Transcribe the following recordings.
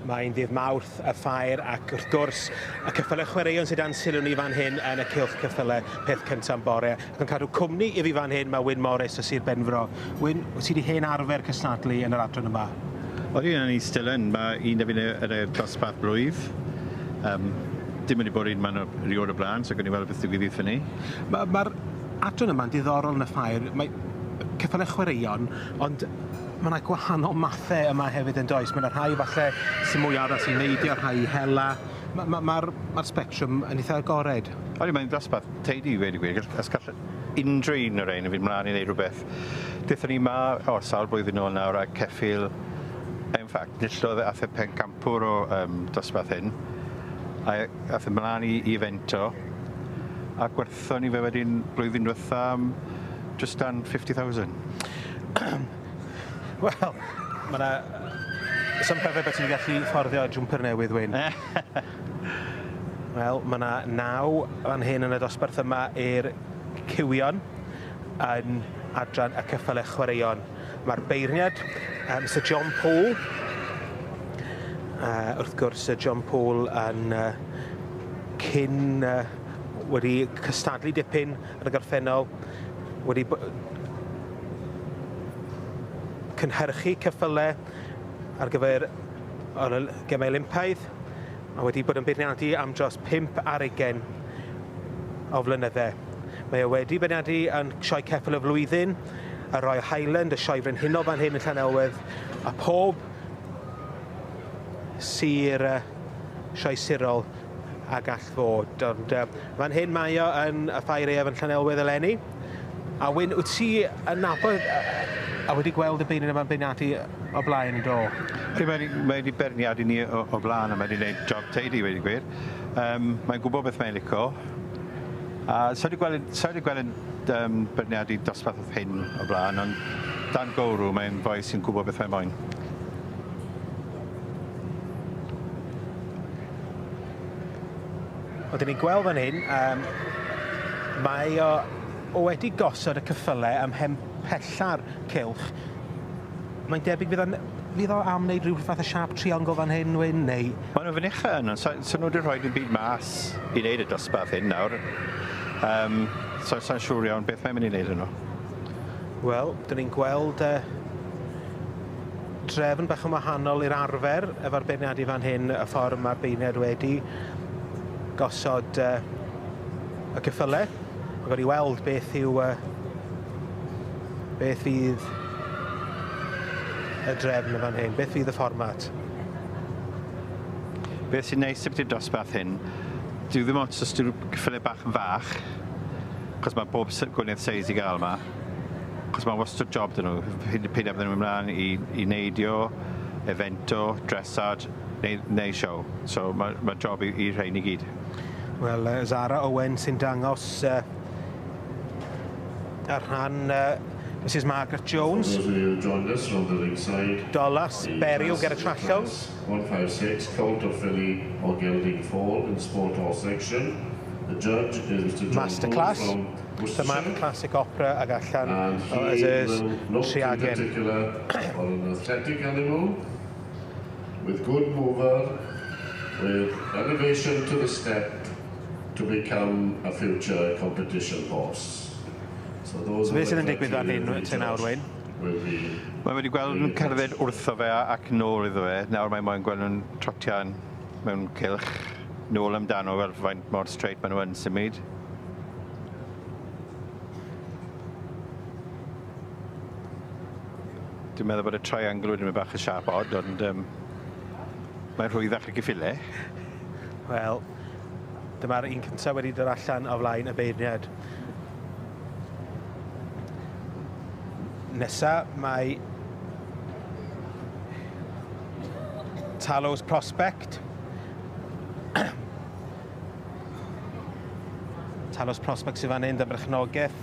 Mae'n ddydd Mawrth y ffair ac wrth gwrs y ceffylau chwaraeon sydd dan sylw ni fan hyn yn y cylch ceffylau peth cyntaf yn bore. Ac yn cadw cwmni i fi fan hyn mae Wyn Morris o Sir Benfro. Wyn, wyt ti wedi hen arfer cystadlu yn yr adran yma? Odi, yn ni still yn. Mae un da fi'n yn y dosbarth blwydd. Dim wedi bod un man erioed o blaen, so gawn ni weld beth ddigwydd i ni. Mae'r ma adran yma'n diddorol yn y ffair. Mae ceffylau chwaraeon, ond mae yna gwahanol mathau yma hefyd yn does. Mae yna rhai falle sy'n mwy addas i neidio, rhai i hela. Mae'r ma, ma, ma spectrwm yn eitha agored. Odi, mae'n ddosbarth teidi i weud y gwir. Os gall unrhyw un o'r ein yn fynd mlaen i wneud rhywbeth. Dethon ni ma, o, sawl blwyddyn nôl nawr, a ceffyl, in fact, nillodd ath y pencampwr o dosbarth hyn, a ath e mlaen i evento, a gwerthon ni fe wedyn blwyddyn diwetha am just dan 50,000. Wel, mae yna some pethau beth ti'n gallu fforddio jwmper newydd, Wyn. Wel, mae yna 9 fan hyn yn y dosbarth yma i'r cywion yn adran y ceffylau chwaraeon. Mae'r beirniad, Sir John Paul, wrth gwrs, Sir John Paul yn cyn wedi cystadlu dipyn yn y gorffennol, wedi cynhyrchu ceffylau ar gyfer y Gemau Olympaidd, a wedi bod yn beirniadu am dros 25 o flynydde. Mae o wedi beirniadu yn Sioe Ceffyl y Flwyddyn, y Royal Highland, y Sioe Frenhinol fan hyn yn Llanelwedd, a pob sir, sioe sirol a gall fod. Ond fan hyn mae o yn y Ffair Aeaf yn Llanelwedd eleni. A Wyn, wyt ti yn nabod a wedi gweld y beirniad yma'n beirniadu o blaen yn do? Mae wedi beirniadu ni o blaen a mae wedi gwneud job teidi, wedi gwir. Mae'n gwybod beth mae'n licio. A so wedi gweld yn beirniadu dosbarth hyn o blaen, ond dan gowrw mae'n foi sy'n gwybod beth mae'n moyn. Wel, dyn ni'n gweld fan hyn, mae o wedi gosod y ceffylau ym mhen pella'r cylch. Mae'n debyg fydd o am wneud rhyw fath o siâp triongl fan hyn, Wyn, neu... Maen nhw'n fynychu yno, so nhw wedi rhoi dim byd mas i wneud y dosbarth hyn nawr. So sa'n siŵr iawn beth mae'n mynd i wneud yno. Wel, dyn ni'n gweld drefn bach yn wahanol i'r arfer efo'r beirniadu fan hyn, y ffordd mae'r beirniad wedi gosod y ceffylau. Mae gawn ni weld beth yw beth fydd y drefn yn fan hyn, beth fydd y fformat. Beth sy'n neis am dosbarth hyn, dyw ddim ots os dyw'r ceffylau bach yn fach, achos mae bob gwaniaeth seis i gael yma, achos mae wastad job dyn nhw, pryd a bydden nhw'n ymlaen i neidio, evento, dressage, neu show. So mae job i rhain i gyd. Wel, Zara Owen sy'n dangos ar rhan Mrs Margaret Jones. Dolas Beryw ger y Trallwng. 156, Colt of Philly or Gelding Fall in Sport Horse section. The judge is Mr. John Masterclass. Dyma'r classic opera ag allan o Azures Triagen. And he will look in particular on an athletic animal with good mover, with elevation to the step to become a future competition horse. So those So beth sydd yn digwydd fan hyn te nawr, Wyn? Mae wedi gweld nhw'n cerdded wrtho fe ac nôl iddo fe. Nawr mae moyn gweld nhw'n trotian mewn cylch nôl amdano fel faint mor straight maen nhw yn symud. Dwi'n meddwl bod y triangle wedi mynd bach yn siâp od, ond mae'n rhwyddach y ceffylau. Wel, dyma'r un cyntaf wedi dod allan o flaen y beirniad. Nesa mae Talos Prospect. Talos Prospect sydd fan hyn, dan berchnogaeth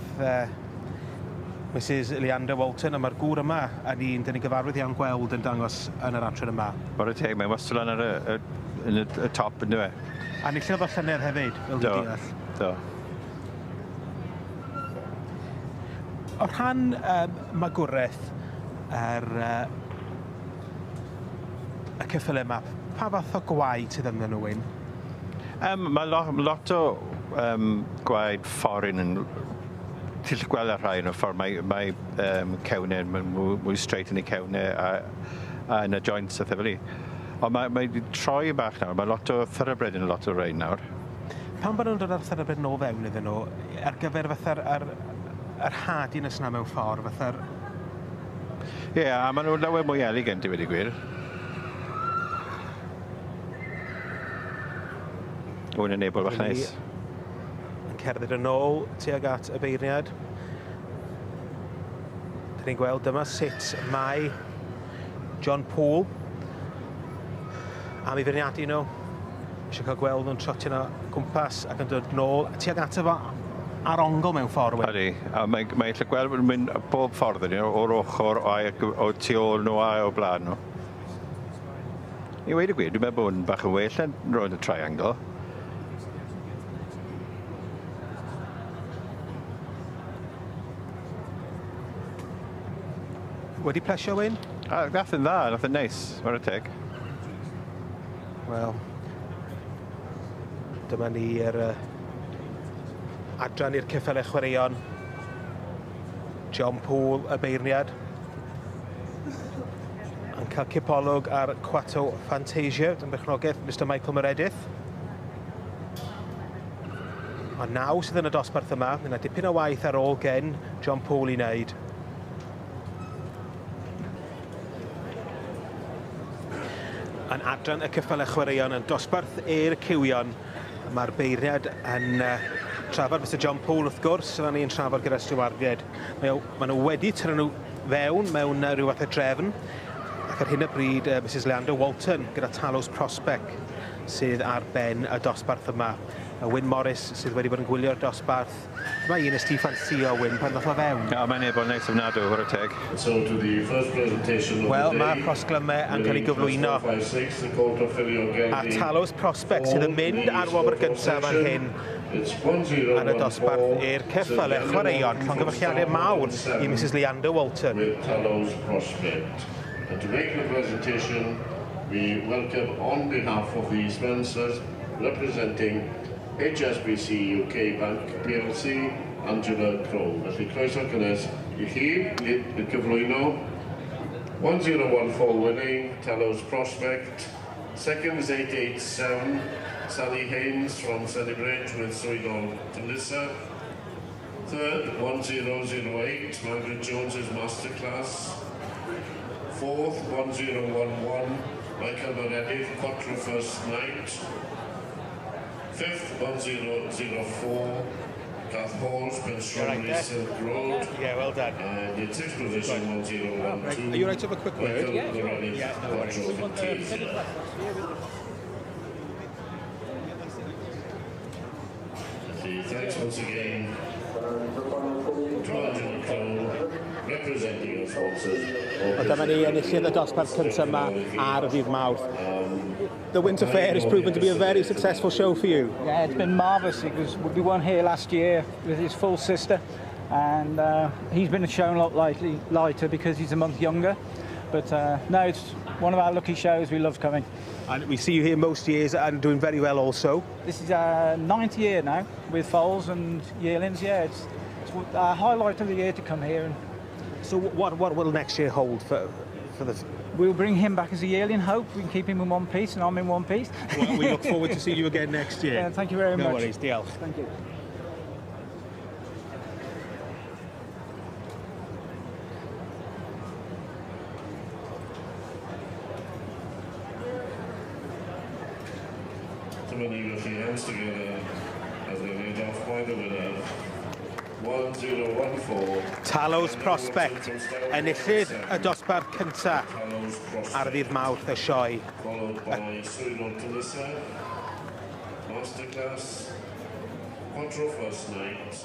Mrs Leander Walton, a mae'r gŵr yma yn un dyn ni gyfarwydd iawn gweld yn dangos yn yr adran yma. Bore teg, mae'n wastad lan ar y top, yn dyfe? A enillodd o llynedd hefyd, fel dwi'n deall. Do. O rhan magwraeth y ceffylau yma, Pa fath o gwaed sydd ynddyn nhw, Wyn? Mae lot o gwaed foreign yn... Ti'n gallu gweld ar rhai yn y ffordd mae cewnau yn mwy straight yn eu cewnau a yn y joints a fel 'ny. Ond mae wedi troi bach nawr, mae lot o thoroughbred yn lot o rhain nawr. Pam bod nhw'n dod â'r thoroughbred nôl fewn iddyn nhw, ar gyfer fatha'r yr hardiness yna mewn ffordd, fatha'r... Ie, yeah, a maen nhw'n lawer mwy elegant i wedi gwir. Hwn yn ebol bach neis. Yn cerdded yn ôl tuag at y beirniad. Dyn ni'n gweld dyma sut mae John Poole am ei feirniadu nhw. Eisiau cael gweld nhw'n trotio nhw gwmpas ac yn dod nôl tuag ato fo ar ongl mewn ffordd. Ydy, a mae gallu gweld bod nhw'n mynd bob ffordd ydy, o'r ochr, o tu ôl nhw a o blaen nhw. I weud y gwir, dwi'n meddwl bod nhw'n bach yn well yn rownd y triangle. Wedi plesio, Wyn? A, nath yn dda, nath yn neis, chwarae teg. Wel, dyma ni yr adran i'r ceffylau chwaraeon. John Poole, y beirniad, yn cael cipolwg ar Quattro Fantasia, yn berchnogaeth Mr Michael Meredith. A 9 sydd yn y dosbarth yma, yna dipyn o waith ar ôl gen John Poole i wneud. Yn adran y ceffylau chwaraeon yn dosbarth E'r Cywion, mae'r beirniad yn trafod Mr John Poole wrth gwrs, yna ni'n trafod gyda stiwardiaid. Maen nhw wedi tynnu nhw fewn mewn rhyw fath o drefn, ac ar hyn o bryd Mrs Leander Walton gyda Talos Prospect sydd ar ben y dosbarth yma. Wyn Morris sydd wedi bod yn gwylio'r dosbarth. Dyma un ys ti ffansio, Wyn, pan ddoth o fewn. Ja, mae'n ebol neis ofnadw, chwarae teg. So to the first presentation of Wel, the day. Mae'r prosglymau yn cael ei gyflwyno. A Talos Prospect sydd yn mynd ar wobr gyntaf fan hyn yn y dosbarth i'r ceffylau chwaraeon. Llongyfarchiadau mawr i Mrs Leander Walton. With Talos Prospect. And to make the presentation, we welcome on behalf of the sponsors representing HSBC UK Bank PLC, Angela Crowe. Felly croeso cynnes i chi i gyflwyno 1014 winning Talos Prospect. Second is 887, Sally Haynes from Sennybridge with Swydol Talissa. Third, 1008, Margaret Jones's Masterclass. Fourth, 1011, Michael Meredith, Quattro First Night. Fifth, 1004, Kath Halls, Penstrawberry right Silk Road. Yeah, well done. And in sixth position, 1012. Are you right to have a quick word? Michael Yeah, sure. Meredith, Yeah, no worries. Quattro Fantasia. Thanks once again to Angela Crowe, representing our sponsors. A dyma ni enillydd y dosbarth cyntaf yma ar ddydd Mawrth. The Winter Fair has proven to be a very successful show for you. Yeah, it's been marvellous because we won here last year with his full sister, and he's been shown a lot lighter because he's a month younger. But no, it's one of our lucky shows. We love coming. And we see you here most years and doing very well also. This is our 9th year now with foals and yearlings. Yeah, it's our highlight of the year to come here. And so what will next year hold for the... We'll bring him back as a yearling, hope. We can keep him in one piece and I'm in one piece. Well, we look forward to seeing you again next year. Yeah, thank you very much. No worries, diolch. Thank you. Dyma ni felly hands together as they led off by the winner. 1014. Talos Prospect, enillydd y dosbarth cyntaf ar ddydd Mawrth y sioe. Followed by Swydol Talissa, Masterclass, Quattro First Night,